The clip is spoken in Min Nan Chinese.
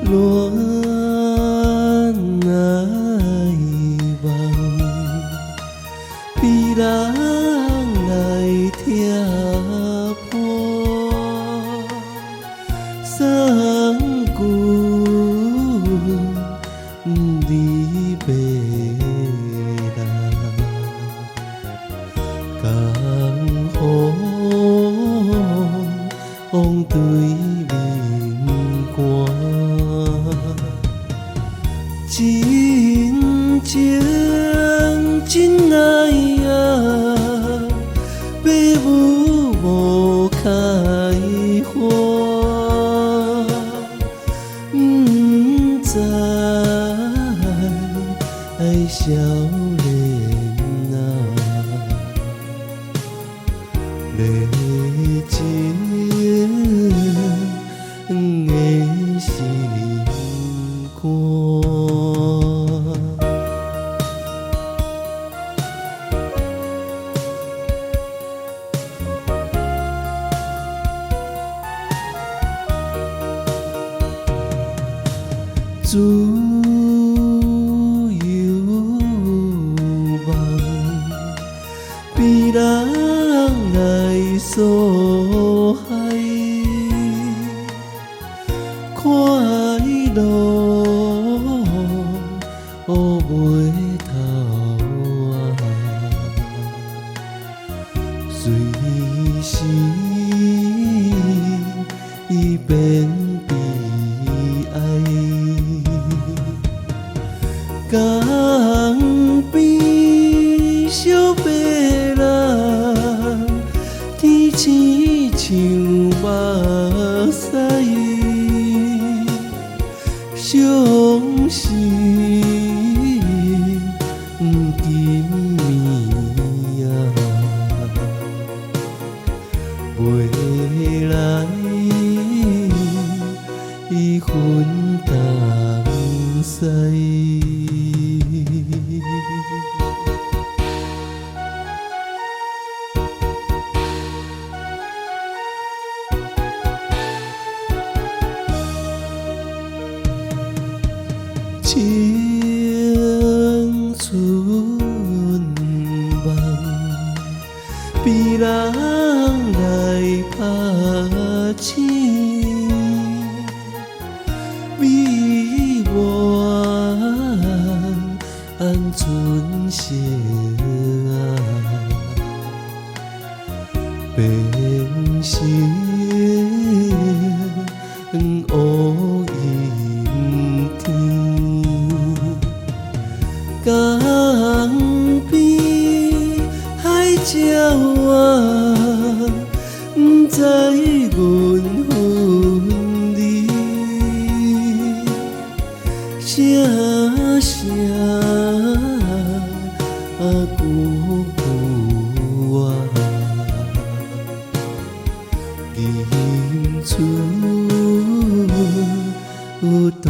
戀愛夢，被人來拆破，送君離別啦，江風對面寒，真情真愛啊，爸母無開花，毋知愛少年啊，熱情的心肝。自由夢，被人來所害，快樂袂頭啊，隨時變悲哀。江邊小白人，天青像目屎，相思金暝啊，袂來分東西。青春夢，被人來拍醒，美滿春色啊，變成烏陰天。江邊海鳥啊，毋知阮分離，聲聲久久啊，金蓰斷